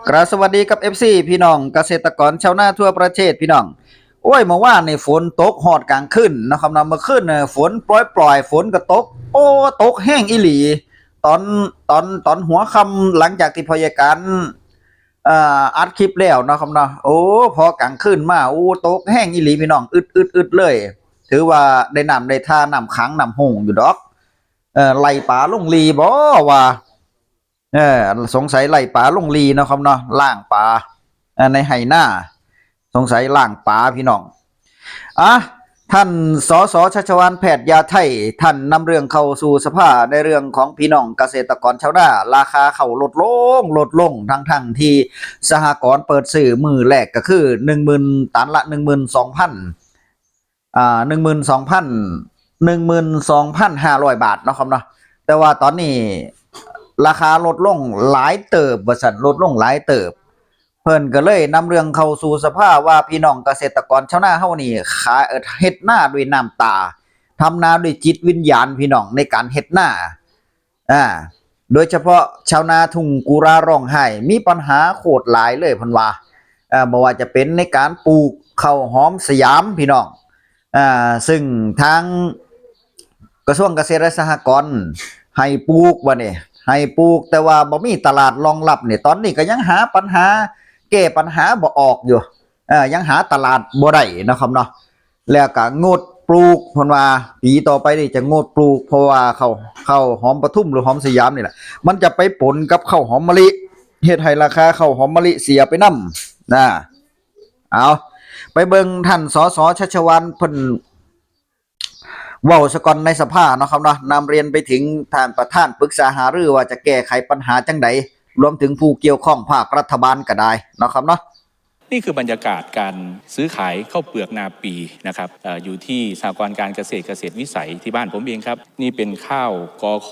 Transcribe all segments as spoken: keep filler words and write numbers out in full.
กราบสวัสดีกับ เอฟซี พี่น้องเกษตรกรชาวนาทั่วประเทศพี่น้อง โอ้ย เมื่อวานนี่ฝนตกฮอดกลางคืนนะครับเนาะ เมื่อคืนเนี่ยฝนปล่อยๆ ฝนก็ตก โอ้ ตกแฮงอีหลี ตอน ตอน ตอนหัวค่ำหลังจากที่พ่อใหญ่การ เอ่อ อัดคลิปแล้วเนาะครับเนาะ โอ้ พอกลางคืนมา โอ้ ตกแฮงอีหลีพี่น้อง อึดๆๆ เลย ถือว่าได้น้ำได้ท่า น้ำขังน้ำฮงอยู่ดอก เออ ไล่ปลาลงลีบ่ว่า เออ สงสัยไล่ปลาลงลีเนาะครับเนาะ ล้างปลา เออ ในไฮ่นา สงสัยล้างปลาพี่น้อง อ่ะ ท่าน สส ชัชวาล แพทยาไทย ท่านนำเรื่องเข้าสู่สภาในเรื่องของพี่น้องเกษตรกรชาวนา ราคาข้าวลดลง ลดลง ทั้งๆ ที่สหกรณ์เปิดซื้อมื้อแรกก็คือ หนึ่งหมื่น ตันละ หนึ่งหมื่นสองพัน อ่า หนึ่งหมื่นสองพัน หนึ่งหมื่นสองพันห้าร้อย บาทเนาะครับเนาะ แต่ว่าตอนนี้ราคาลดลงหลายเติบ ว่าซั่น ลดลงหลายเติบ เพิ่นก็เลยนำเรื่องเข้าสู่สภาว่าพี่น้องเกษตรกรชาวนาเฮานี่ ขาย เอ่อ เฮ็ดนาด้วยน้ำตา ทำนาด้วยจิตวิญญาณพี่น้องในการเฮ็ดนา อ่า โดยเฉพาะชาวนาทุ่งกุลาร้องไห้ มีปัญหาโคตรหลายเลยเพิ่นว่า อ่า บ่ว่าจะเป็นในการปลูกข้าวหอมสยามพี่น้อง อ่า ซึ่งทางกระทรวงเกษตรและสหกรณ์ให้ปลูกว่านี่ ให้ปลูก แต่ว่าบ่มีตลาดรองรับนี่ ตอนนี้ก็ยังหาปัญหา แก้ปัญหาบ่ออกอยู่ เอ่อ ยังหาตลาดบ่ได้เนาะครับเนาะ แล้วก็งดปลูก เพิ่นว่าปีต่อไปนี่จะงดปลูก เพราะว่าข้าว ข้าวหอมปทุมหรือหอมสยามนี่แหละ มันจะไปปนกับข้าวหอมมะลิ เฮ็ดให้ราคาข้าวหอมมะลิเสียไปนำ นะ เอา ไปเบิ่งท่าน สส ชัชวาล เพิ่นเว้าซะก่อนในสภาเนาะครับเนาะ นำเรียนไปถึงท่านประธานปรึกษาหารือว่าจะแก้ไขปัญหาจั่งใด รวมถึงผู้เกี่ยวข้องภาครัฐบาลก็ได้เนาะครับเนาะ นี่คือบรรยากาศการซื้อขายข้าวเปลือกนาปีนะครับเอ่ออยู่ที่สหกรณ์การเกษตรเกษตรวิสัยที่บ้านผมเองครับ นี่เป็นข้าวกข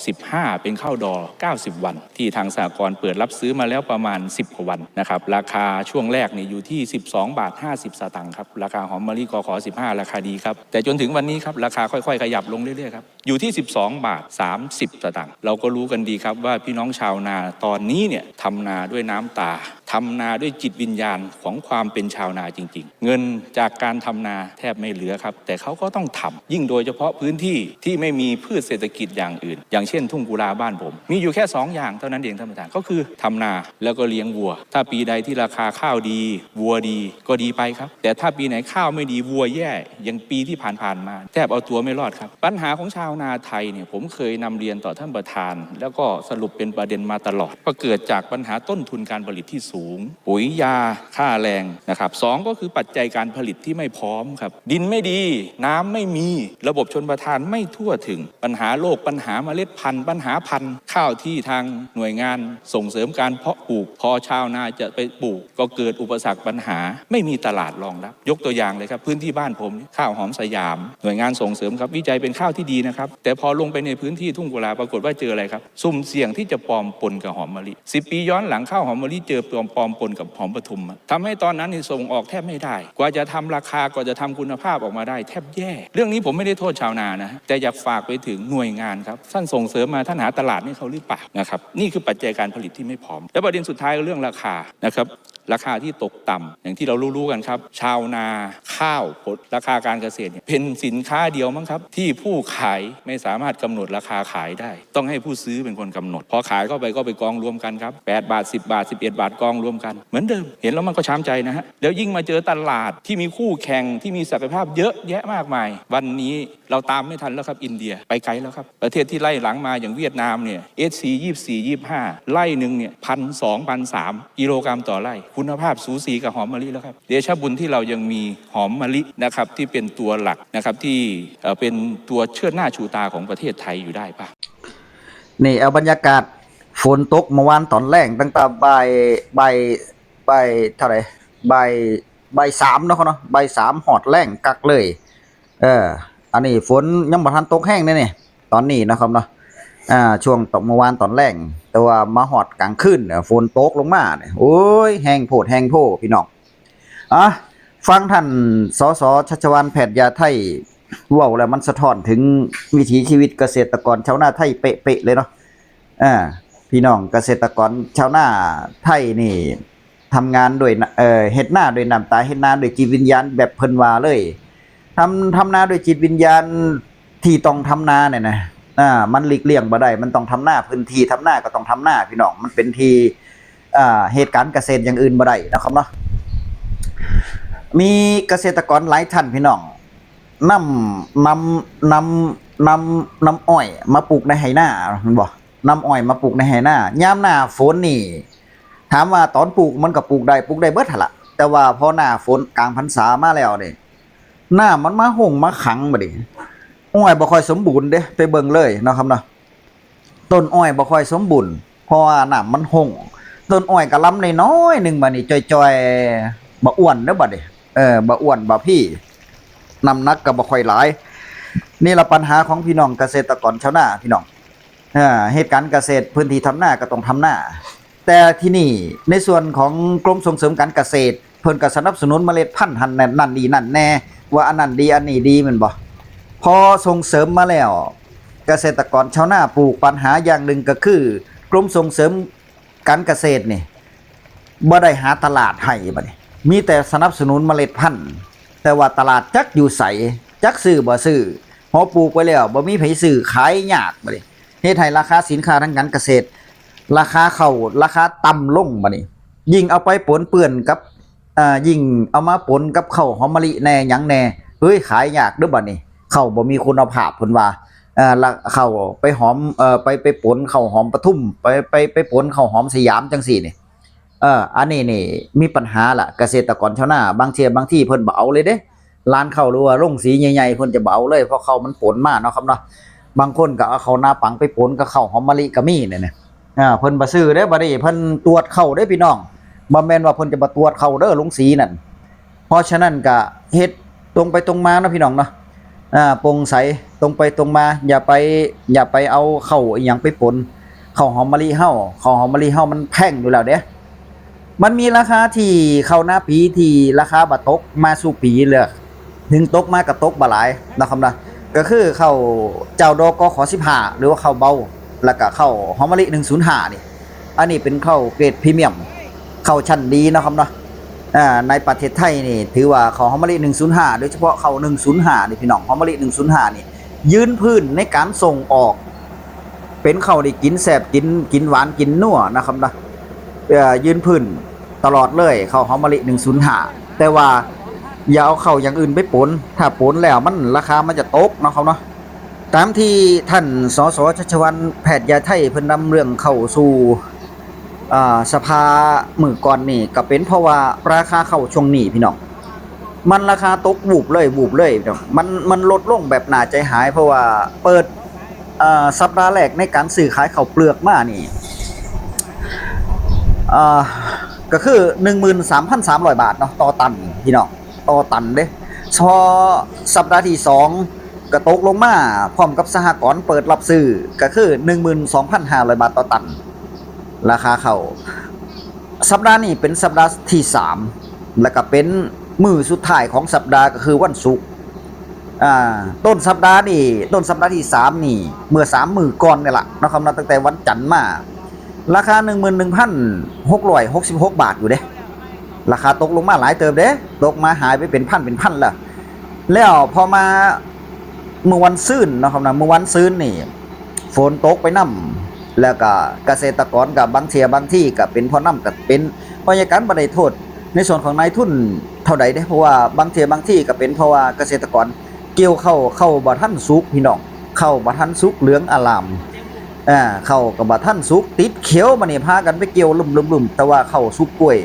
สิบห้า เป็นข้าวดอ 90 วัน ที่ทางสหกรณ์เปิดรับซื้อมาแล้วประมาณ สิบ กว่าวันนะครับ ราคาช่วงแรกนี่อยู่ที่ สิบสอง บาท 50 สตางค์ครับ ราคาหอมมะลิกขสิบห้า ราคาดีครับ แต่จนถึงวันนี้ครับ ราคาค่อยๆ ขยับลงเรื่อยๆครับ อยู่ที่ สิบสอง บาท 30 สตางค์ เราก็รู้กันดีครับว่าพี่น้องชาวนาตอนนี้เนี่ยทำนาด้วยน้ำตา ทำนาด้วยจิตวิญญาณของความเป็นชาวนาจริงๆ เงินจากการทำนาแทบไม่เหลือครับ แต่เขาก็ต้องทำ ยิ่งโดยเฉพาะพื้นที่ที่ไม่มีพืชเศรษฐกิจอย่างอื่น อย่างเช่นทุ่งกุลาบ้านผม มีอยู่แค่ สอง อย่างเท่านั้นเองท่านประธาน ก็คือทำนาแล้วก็เลี้ยงวัว ถ้าปีใดที่ราคาข้าวดี วัวดีก็ดีไปครับ แต่ถ้าปีไหนข้าวไม่ดีวัวแย่ อย่างปีที่ผ่านๆมา แทบเอาตัวไม่รอดครับ ปัญหาของชาวนาไทยเนี่ยผมเคยนำเรียนต่อท่านประธาน แล้วก็สรุปเป็นประเด็นมาตลอด ก็เกิดจากปัญหาต้นทุนการผลิตที่สูง ปุ๋ยยาค่าแรงนะครับ สอง ก็คือปัจจัยการผลิตที่ไม่พร้อมครับ ดินไม่ดี น้ำไม่มี ระบบชลประทานไม่ทั่วถึง ปัญหาโรค ปัญหาเมล็ดพันธุ์ ปัญหาพันธุ์ข้าวที่ทางหน่วยงานส่งเสริมการเพาะปลูก พอชาวนาจะไปปลูก ก็เกิดอุปสรรคปัญหา ไม่มีตลาดรองรับ ยกตัวอย่างเลยครับ พื้นที่บ้านผมเนี่ยข้าวหอมสยาม หน่วยงานส่งเสริมครับ วิจัยเป็นข้าวที่ดีนะครับ แต่พอลงไปในพื้นที่ทุ่งกุลาปรากฏว่าเจออะไรครับ สุ่มเสี่ยงที่จะปลอมปนกับหอมมะลิ สิบ ปีย้อนหลังข้าวหอมมะลิเจอปลอมปลอมปนกับหอมปทุมอะ ทำให้ตอนนั้นนี่ส่งออกแทบไม่ได้ กว่าจะทำราคากว่าจะทำคุณภาพออกมาได้แทบแย่ เรื่องนี้ผมไม่ได้โทษชาวนานะ แต่อยากฝากไปถึงหน่วยงานครับ ท่านส่งเสริมมา ท่านหาตลาดให้เขาหรือเปล่านะครับ นี่คือปัจจัยการผลิตที่ไม่พร้อม และประเด็นสุดท้ายเรื่องราคานะครับ ราคาที่ตกต่ำอย่างที่เรารู้ๆกันครับ ชาวนาข้าวผลราคาการเกษตรเนี่ยเป็นสินค้าเดียวมั้งครับ ที่ผู้ขายไม่สามารถกำหนดราคาขายได้ ต้องให้ผู้ซื้อเป็นคนกำหนด พอขายเข้าไปก็ไปกองรวมกันครับ แปด บาท สิบ บาท สิบเอ็ด บาท กองรวมกัน เหมือนเดิม เห็นแล้วมันก็ช้ำใจนะฮะ แล้วยิ่งมาเจอตลาดที่มีคู่แข่งที่มีศักยภาพเยอะแยะมากมาย วันนี้เราตามไม่ทันแล้วครับ อินเดียไปไกลแล้วครับ ประเทศที่ไล่หลังมาอย่างเวียดนามเนี่ย เอชซี ยี่สิบสี่ ยี่สิบห้า ไร่หนึ่งเนี่ย พันสอง พันสาม กิโลกรัมต่อไร่ คุณภาพสูสีกับหอมมะลิแล้วครับ เดชะบุญที่เรายังมีหอมมะลินะครับ ที่เป็นตัวหลักนะครับ ที่เอ่อเป็นตัวเชิดหน้าชูตาของประเทศไทยอยู่ได้ป่ะ นี่เอาบรรยากาศฝนตกเมื่อวานตอนแลง ตั้งแต่บ่าย บ่าย บ่ายเท่าไหร่ บ่าย บ่ายสามเนาะครับเนาะ บ่ายสามฮอดแลงกักเลย เออ อันนี้ฝนยังบ่ทันตกแฮงเด้นี่ ตอนนี้นะครับเนาะ อ่า ช่วงตกเมื่อวานตอนแลง แต่ว่ามาฮอดกลางคืนเนี่ยฝนตกลงมาเนี่ย โอ้ย แฮงโพดแฮงโพพี่น้อง อ่ะ ฟังท่าน สส ชัชวาล แพทยาไทย เว้าแล้วมันสะท้อนถึงวิถีชีวิตเกษตรกรชาวนาไทยเป๊ะๆเลยเนาะ อ่า พี่น้องเกษตรกรชาวนาไทยนี่ทำงานด้วยนะเอ่อเฮ็ดนาด้วยน้ำตา เฮ็ดนาด้วยจิตวิญญาณแบบเพิ่นว่าเลย ทำทำนาด้วยจิตวิญญาณที่ต้องทำนาเนี่ยนะอ่ามันหลีกเลี่ยงบ่ได้ มันต้องทำนา พื้นที่ทำนาก็ต้องทำนาพี่น้อง มันเป็นที่อ่าเหตุการณ์เกษตรอย่างอื่นบ่ได้นะครับเนาะ มีเกษตรกรหลายท่านพี่น้องนำนำนำนำนำอ้อยมาปลูกในไฮ่นาแม่นบ่นำอ้อยมาปลูกในไฮ่นายามหน้าฝนนี่ ถามว่าตอนปลูกมันก็ปลูกได้ ปลูกได้เบิดหั่นล่ะ แต่ว่าพอหน้าฝนกลางพรรษามาแล้วนี่ น้ำมันมาฮงมาขังบัดนี้ อ้อยบ่ค่อยสมบูรณ์เด้ ไปเบิ่งเลยเนาะครับเนาะ ต้นอ้อยบ่ค่อยสมบูรณ์ เพราะว่าน้ำมันฮง ต้นอ้อยก็ลำน้อยๆหนึ่งบัดนี้ จ่อยๆ บ่อ้วนเด้อบัดนี้ เออ บ่อ้วน บ่พี น้ำหนักก็บ่ค่อยหลาย นี่ล่ะปัญหาของพี่น้องเกษตรกรชาวนาพี่น้อง เอ่อ เหตุการณ์เกษตร พื้นที่ทำนาก็ต้องทำนา แต่ที่นี่ในส่วนของกรมส่งเสริมการเกษตร เพิ่นก็สนับสนุนเมล็ดพันธุ์หั่นนั่นนี่นั่นแน่ ว่าอันนั้นดี อันนี้ดีแม่นบ่ พอส่งเสริมมาแล้ว เกษตรกรชาวนาปลูก ปัญหาอย่างหนึ่งก็คือ กรมส่งเสริมการเกษตรนี่บ่ได้หาตลาดให้บัดนี้ มีแต่สนับสนุนเมล็ดพันธุ์ แต่ว่าตลาดจักอยู่ไส จักซื้อบ่ซื้อ พอปลูกไปแล้วบ่มีไผซื้อ ขายยากบัดนี้ เฮ็ดให้ราคาสินค้าทางการเกษตร ราคาข้าวราคาต่ำลงบัดนี้ ยิ่งเอาไปปนเปื้อนกับอ่ายิ่งเอามาปนกับข้าวหอมมะลิแน่หยังแน่ เฮ้ย ขายยากเด้อบัดนี้ ข้าวบ่มีคุณภาพเพิ่นว่า เอ่อละข้าวไปหอมเอ่อไปไปปนข้าวหอมปทุม ไปไปไปปนข้าวหอมสยามจังซี่นี่ เออ อันนี้นี่มีปัญหาละ เกษตรกรชาวนา บางเทื่อบางทีเพิ่นบ่เอาเลยเด้ ร้านข้าวหรือว่าโรงสีใหญ่ๆ เพิ่นจะบ่เอาเลย เพราะข้าวมันปนมาเนาะครับเนาะ บางคนก็เอาข้าวนาปังไปปนกับข้าวหอมมะลิก็มีเนี่ยนะ อ่า เพิ่นบ่ซื้อเด้ บัดนี้เพิ่นตรวจข้าวเด้พี่น้อง บ่แม่นว่าเพิ่นจะบ่ตรวจข้าวเด้อโรงสีนั่น เพราะฉะนั้นก็เฮ็ดตรงไปตรงมาเนาะพี่น้องเนาะ อ่า โปร่งใส ตรงไปตรงมา อย่าไป อย่าไปเอาข้าวอิหยังไปปน ข้าวหอมมะลิเฮา ข้าวหอมมะลิเฮามันแพงอยู่แล้วเด้ มันมีราคาที่ข้าวนาปีที่ราคาบ่ตกมาสู่ปีเลย ถึงตกมาก็ตกบ่หลายนะครับนะ ก็คือข้าวเจ้า ดกข สิบห้า หรือว่าข้าวเบา แล้วก็ข้าวหอมมะลิ หนึ่งศูนย์ห้า นี่ อันนี้เป็นข้าวเกรดพรีเมียม ข้าวชั้นดีนะครับเนาะ อ่า ในประเทศไทยนี่ถือว่าข้าวหอมมะลิ หนึ่งศูนย์ห้า โดยเฉพาะข้าว หนึ่งศูนย์ห้า นี่พี่น้อง หอมมะลิ หนึ่งศูนย์ห้า นี่ ยืนพื้นในการส่งออก เป็นข้าวที่กินแซ่บ กิน กินหวาน กินนัวนะครับนะ เอ่อ ยืนพื้นตลอดเลย ข้าวหอมมะลิ หนึ่งศูนย์ห้า แต่ว่าอย่าเอาข้าวอย่างอื่นไปปน ถ้าปนแล้วมันราคามันจะตกเนาะครับเนาะ ตามที่ท่าน สส ชัชวาล แพทยาไทย เพิ่นนำเรื่องเข้าสู่ อ่า สภามื้อก่อนนี่ ก็เป็นเพราะว่าราคาข้าวช่วงนี้พี่น้อง มันราคาตกวูบเลย วูบเลยพี่น้อง มัน มันลดลงแบบน่าใจหาย เพราะว่าเปิด เอ่อ สัปดาห์แรกในการซื้อขายข้าวเปลือกมานี่ เอ่อ ก็คือ หนึ่งหมื่นสามพันสามร้อย บาทเนาะ ต่อตันพี่น้อง ต่อตันเด้ พอสัปดาห์ที่สองก็ตกลงมา พร้อมกับสหกรณ์เปิดรับซื้อ ก็คือ หนึ่งหมื่นสองพันห้าร้อย บาทต่อตัน ราคาข้าว สัปดาห์นี้เป็นสัปดาห์ที่สาม แล้วก็เป็นมื้อสุดท้ายของสัปดาห์ ก็คือวันศุกร์ อ่า ต้นสัปดาห์นี่ ต้นสัปดาห์ที่สามนี่ เมื่อสามมื้อก่อนนี่ล่ะเนาะครับเนาะ ตั้งแต่วันจันทร์มา ราคา หนึ่งหมื่นหนึ่งพันหกร้อยหกสิบหก บาทอยู่เด้ ราคาตกลงมาหลายเติบเด้ ตกมาหายไปเป็นพันเป็นพันแล้ว แล้วพอมาเมื่อวันซืนเนาะครับนะ เมื่อวันซืนนี่ ฝนตกไปนำ แล้วก็เกษตรกรก็บางเทื่อบางทีก็เป็นเพราะนำ ก็เป็นเพราะอย่างกัน บ่ได้โทษในส่วนของนายทุนเท่าใดเด้ เพราะว่าบางเทื่อบางทีก็เป็นเพราะว่าเกษตรกรเกี่ยวข้าว ข้าวบ่ทันสุกพี่น้อง ข้าวบ่ทันสุกเหลืองอร่าม อ่า ข้าวก็บ่ทันสุก ติดเขียว บัดนี้พากันไปเกี่ยวลุ่มๆๆ แต่ว่าข้าวสุกกล้วย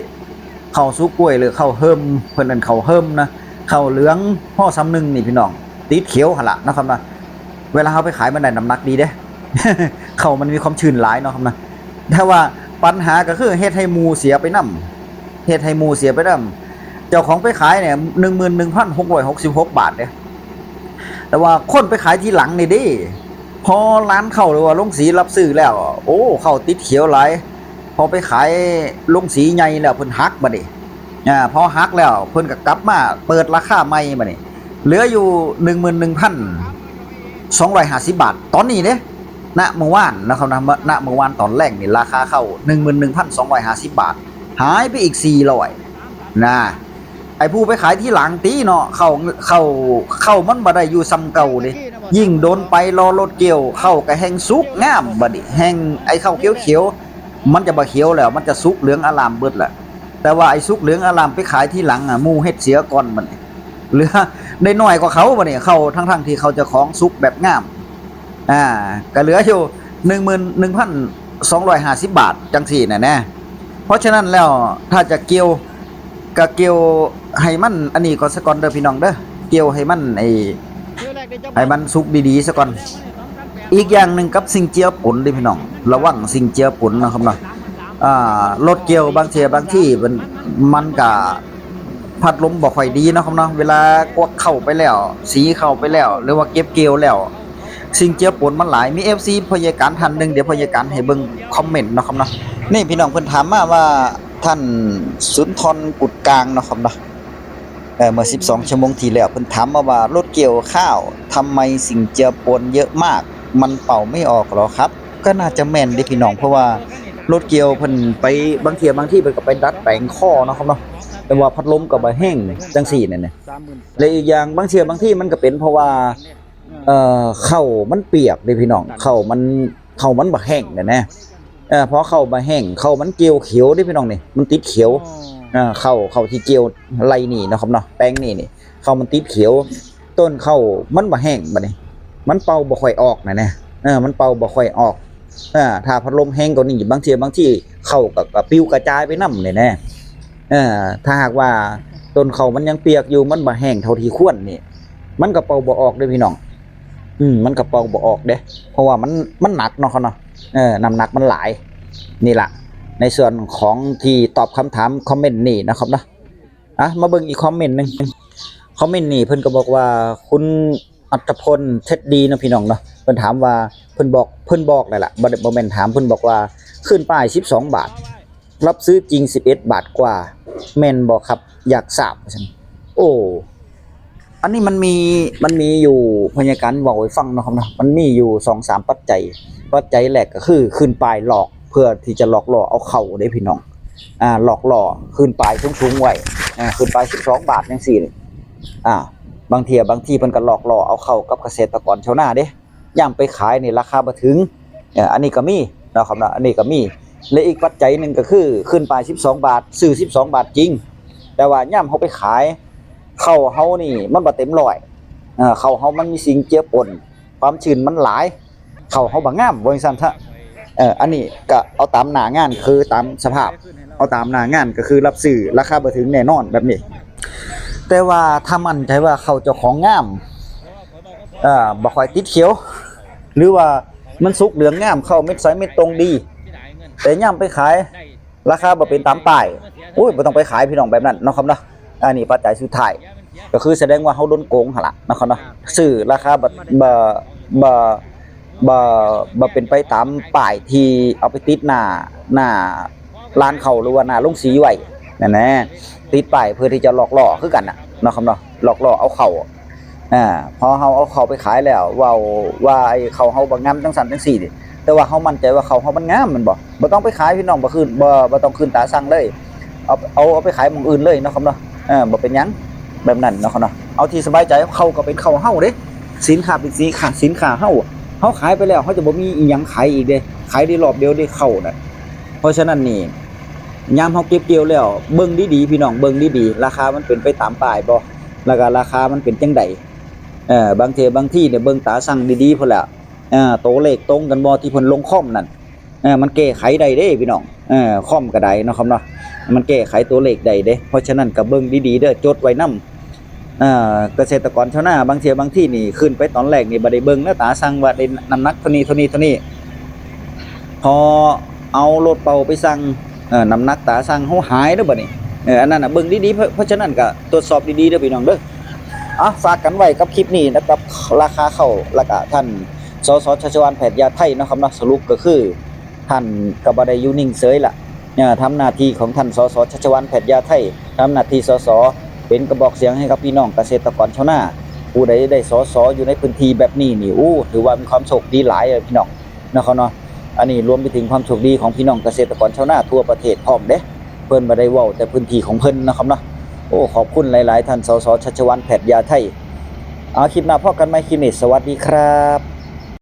ข้าวสุกกล้วยหรือข้าวเฮิม เพิ่นเอิ้นข้าวเฮิมนะ ข้าวเหลืองห่อส่ำหนึ่งนี่พี่น้อง ติดเขียวหั่นล่ะนะครับนะ เวลาเฮาไปขายมันได้น้ำหนักดีเด้ ข้าวมันมีความชื้นหลายเนาะครับนะ แต่ว่าปัญหาก็คือเฮ็ดให้หมู่เสียไปนำ เฮ็ดให้หมู่เสียไปนำ เจ้าของไปขายเนี่ย หนึ่งหมื่นหนึ่งพันหกร้อยหกสิบหก บาทเด้ แต่ว่าคนไปขายทีหลังนี่เด้ พอร้านข้าวหรือว่าโรงสีรับซื้อแล้ว โอ้ ข้าวติดเขียวหลาย พอไปขายโรงสีใหญ่แล้วเพิ่นหักบัดนี้ อ่า พอหักแล้วเพิ่นก็กลับมาเปิดราคาใหม่บัดนี้ เหลืออยู่ หนึ่งหมื่นหนึ่งพันสองร้อยห้าสิบ บาท ตอนนี้เด้ ณมื้อวานนะครับนะ ณมื้อวานตอนแลงนี่ราคาข้าว หนึ่งหมื่นหนึ่งพันสองร้อยห้าสิบ บาท หายไปอีก สี่ร้อย นะ ไอ้ผู้ไปขายทีหลังติเนาะ ข้าว ข้าว ข้าวมันบ่ได้อยู่ส่ำเก่าเด้ ยิ่งโดนไปรอรถเกี่ยว ข้าวก็แฮ่งสุกงามบัดนี้ แฮ่งไอ้ข้าวเขียวๆ มันจะบ่เขียวแล้ว มันจะสุกเหลืองอร่ามเบิดละ แต่ว่าไอ้สุกเหลืองอร่ามไปขายทีหลังอะ หมู่เฮ็ดเสียก่อนบัดนี้ เหลือได้น้อยกว่าเขาบัดนี้ ข้าวทั้งๆที่ข้าวเจ้าของสุกแบบงาม อ่า ก็เหลืออยู่ หนึ่งหมื่นหนึ่งพันสองร้อยห้าสิบ บาทจังซี้น่ะนะ เพราะฉะนั้นแล้วถ้าจะเกี่ยว ก็เกี่ยวให้มันอันนี้ก่อนซะก่อนเด้อพี่น้องเด้อ เกี่ยวให้มันไอ้ ให้มันสุกดีๆซะก่อน อีกอย่างหนึ่งกับสิ่งเจือปนเด้อพี่น้อง ระวังสิ่งเจือปนนะครับเนาะ อ่า รถเกี่ยวบางเทื่อบางทีมัน มันก็พัดลมบ่ค่อยดีเนาะครับเนาะ เวลากวักเข้าไปแล้ว สีเข้าไปแล้ว หรือว่าเก็บเกี่ยวแล้ว สิ่งเจือปนมันหลาย มี เอฟซี พ่อใหญ่การท่านหนึ่ง เดี๋ยวพ่อใหญ่การให้เบิ่งคอมเมนต์เนาะครับเนาะ นี่พี่น้องเพิ่นถามมาว่า ท่านสุนทรกุดกลางเนาะครับเนาะ เอ่อ เมื่อ สิบสอง ชั่วโมงที่แล้ว เพิ่นถามมาว่า รถเกี่ยวข้าวทำไมสิ่งเจือปนเยอะมาก มันเป่าไม่ออกเหรอครับ ก็น่าจะแม่นเด้พี่น้อง เพราะว่ารถเกี่ยวเพิ่นไปบางเทื่อบางทีเพิ่นก็ไปดัดแปลงข้อเนาะครับเนาะ แต่ว่าพัดลมก็บ่แฮงจังซี้นั่นน่ะ และอีกอย่างบางเทื่อบางทีมันก็เป็นเพราะว่า เอ่อ ข้าวมันเปียกเด้พี่น้อง ข้าวมัน ข้าวมันบ่แฮงนั่นนะ เออ พอข้าวบ่แฮง ข้าวมันเกี่ยวเขียวเด้พี่น้องนี่ มันติดเขียว อ่า ข้าว ข้าวที่เกี่ยวไร่นี่เนาะครับเนาะ แปลงนี่นี่ ข้าวมันติดเขียว ต้นข้าวมันบ่แฮงบัดนี้ มันเป่าบ่ค่อยออกน่ะนะ เออ มันเป่าบ่ค่อยออก เออ ถ้าพัดลมแฮงกว่านี้ บางเทื่อบางทีข้าวก็ ก็ปลิวกระจายไปนำนี่นะ เออ ถ้าหากว่าต้นข้าวมันยังเปียกอยู่ มันบ่แฮงเท่าที่ควรนี่ มันก็เป่าบ่ออกเด้อพี่น้อง อืม มันก็เป่าบ่ออกเด้ เพราะว่ามัน มันหนักเนาะครับเนาะ เออ น้ำหนักมันหลาย นี่ล่ะ ในส่วนของที่ตอบคำถามคอมเมนต์นี่นะครับเนาะ อ่ะ มาเบิ่งอีกคอมเมนต์หนึ่ง คอมเมนต์นี่เพิ่นก็บอกว่า คุณอัตพล เท็ดดีเนาะพี่น้องเนาะ เพิ่นถามว่า เพิ่นบอก เพิ่นบอกแล้วล่ะ บ่ได้ บ่แม่นถาม เพิ่นบอกว่า ขึ้นป้าย สิบสอง บาท รับซื้อจริง สิบเอ็ด บาทกว่า แม่นบ่ครับ อยากทราบ ว่าซั่น โอ้ อันนี้มันมี มันมีอยู่ พ่อใหญ่การเว้าให้ฟังเนาะครับเนาะ มันมีอยู่สองสามปัจจัย ปัจจัยแรกก็คือขึ้นป้ายหลอก เพื่อที่จะหลอกล่อเอาเข้าเด้พี่น้อง อ่า หลอกล่อขึ้นป้ายสูงๆไว้ อ่า ขึ้นป้าย สิบสอง บาทจังซี้ อ่า บางเทื่อบางทีเพิ่นก็หลอกล่อเอาเข้ากับเกษตรกรชาวนาเด้ ยามไปขายนี่ราคาบ่ถึง เอ่อ อันนี้ก็มีเนาะครับเนาะ อันนี้ก็มี และอีกปัจจัยหนึ่งก็คือขึ้นป้าย สิบสอง บาท ซื้อ สิบสอง บาทจริง แต่ว่ายามเฮาไปขาย ข้าวเฮานี่มันบ่เต็มร้อย เอ่อ ข้าวเฮามันมีสิ่งเจือปน ความชื้นมันหลาย ข้าวเฮาบ่งาม ว่าจั่งซั้นซะ เอ่อ อันนี้ก็เอาตามหน้างาน คือตามสภาพ เอาตามหน้างานก็คือรับซื้อราคาบ่ถึงแน่นอนแบบนี้ แต่ว่าถ้ามั่นใจว่าข้าวเจ้าของงาม เอ่อ บ่ค่อยติดเขียว หรือว่ามันสุกเหลืองงาม ข้าวเม็ดใสเม็ดตรงดี แต่ยามไปขาย ราคาบ่เป็นตามป้าย โอ้ย บ่ต้องไปขายพี่น้องแบบนั้นเนาะครับเนาะ อันนี้ปัจจัยสุดท้าย ก็คือแสดงว่าเฮาโดนโกงหั่นล่ะเนาะครับเนาะ ซื้อราคาบ่ บ่ บ่ บ่ บ่เป็นไปตามป้ายที่เอาไปติดหน้า หน้าร้านข้าวหรือว่าหน้าโรงสีไว้นั่นแหละ ติดป้ายเพื่อที่จะหลอกล่อคือกันน่ะเนาะครับเนาะ หลอกล่อเอาข้าว อ่า พอเฮาเอาข้าวไปขายแล้ว เว้าว่าไอ้ข้าวเฮาบ่งามจั่งซั้นจั่งซี้นี่ แต่ว่าเฮามั่นใจว่าข้าวเฮามันงามแม่นบ่ บ่ต้องไปขายพี่น้อง บ่ขึ้น บ่ บ่ต้องขึ้นตาสั่งเลย เอา เอา เอาไปขายหม่องอื่นเลยเนาะครับเนาะ เออ บ่เป็นหยัง แบบนั้นเนาะครับเนาะ เอาที่สบายใจ ข้าวก็เป็นข้าวเฮาเด้ สินค้าเป็นสินค้า สินค้าเฮา เฮาขายไปแล้ว เฮาจะบ่มีอีหยังขายอีกเด้ ขายได้รอบเดียวเด้ข้าวน่ะ เพราะฉะนั้นนี่ ยามเฮาเก็บเกี่ยวแล้ว เบิ่งดีๆพี่น้อง เบิ่งดีๆ ราคามันเป็นไปตามป้ายบ่ แล้วก็ราคามันเป็นจั่งใด เอ่อ บางเทื่อบางทีเนี่ยเบิ่งตาสั่งดีๆพุ้นแหละ เอ่อ ตัวเลขตรงกันบ่ที่เพิ่นลงคอมนั่น เอ่อ มันแก้ไขได้เด้พี่น้อง เอ่อ คอมก็ได้เนาะครับเนาะ มันแก้ไขตัวเลขได้เด้ เพราะฉะนั้นก็เบิ่งดีๆเด้อ จดไว้นำ เอ่อ เกษตรกรชาวนาบางเทื่อบางทีนี่ขึ้นไปตอนแรกนี่บ่ได้เบิ่งนะ ตาสั่งว่าได้น้ำหนักเท่านี้ เท่านี้ เท่านี้ พอเอารถเป่าไปสั่ง เอ่อ น้ำหนักตาสั่งเฮาหายเด้อบัดนี้ เอ่อ อันนั้นน่ะเบิ่งดีๆ เพราะ เพราะฉะนั้นก็ตรวจสอบดีๆเด้อพี่น้องเด้อ อ่ะ ฝากกันไว้กับคลิปนี้นะครับ ราคาข้าว แล้วก็ท่าน สส ชัชวาล แผดยาไทยเนาะครับเนาะ สรุปก็คือ ท่านก็บ่ได้อยู่นิ่งเฉยละ เอ่อ ทำหน้าที่ของท่าน สส ชัชวาล แผดยาไทย ทำหน้าที่ สส เป็นกระบอกเสียงให้กับพี่น้องเกษตรกรชาวนา ผู้ใดได้ สส อยู่ในพื้นที่แบบนี้นี่ โอ้ ถือว่ามีความโชคดีหลายเลยพี่น้อง นะครับเนาะ อันนี้รวมไปถึงความโชคดีของพี่น้องเกษตรกรชาวนาทั่วประเทศพร้อมเด้ เพิ่นบ่ได้เว้าแต่พื้นที่ของเพิ่นนะครับเนาะ โอ้ ขอบคุณหลายๆ ท่าน สส ชัชวาล แพทยาไทย เอา คลิปหน้าพ้อกันใหม่ คลิปนี้ สวัสดีครับ